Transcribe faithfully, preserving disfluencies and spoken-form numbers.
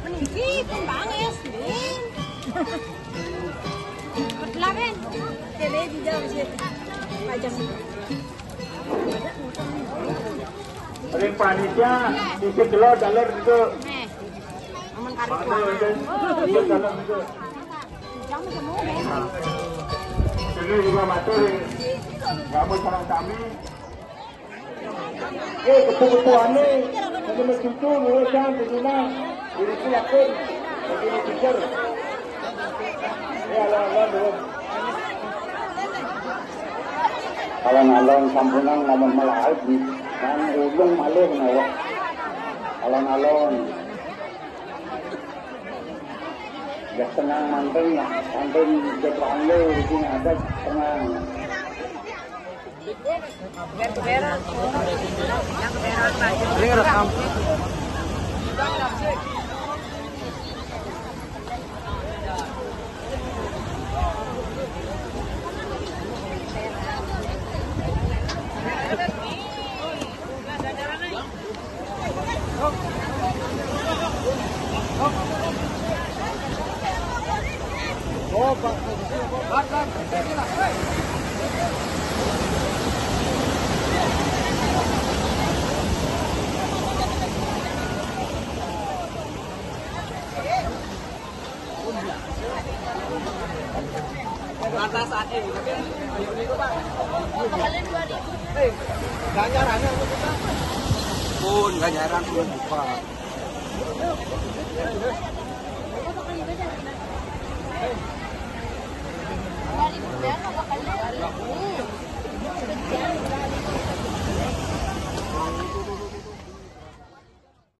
Meniki pun banges, Din. Laben. Kene di jauh sih. Pajang. Ring panitia, titip telur, telur itu. Nih. Amun kari. Mana kuah. Itu? Itu telur itu. Ini juga matur, ya. Nggak mau sareng kami. Eh, kepu-kepuane, ini mesti itu, mulai kan, di sini. Ini pun yakin. Ini pikir. Ya, Allah, Allah, Allah. Alon-alon sampunang ngomong melaut, kan ulung malih, nah, wah. Alon-alon. Ya, tenang, manteng, ya. Manteng, dia terang, dia di sini ada, tenang. Ini rekam. Lantas ade, ayo niku, Pak. Eh, ganjarannya apa, Pak? Pun ganjaran pun buka.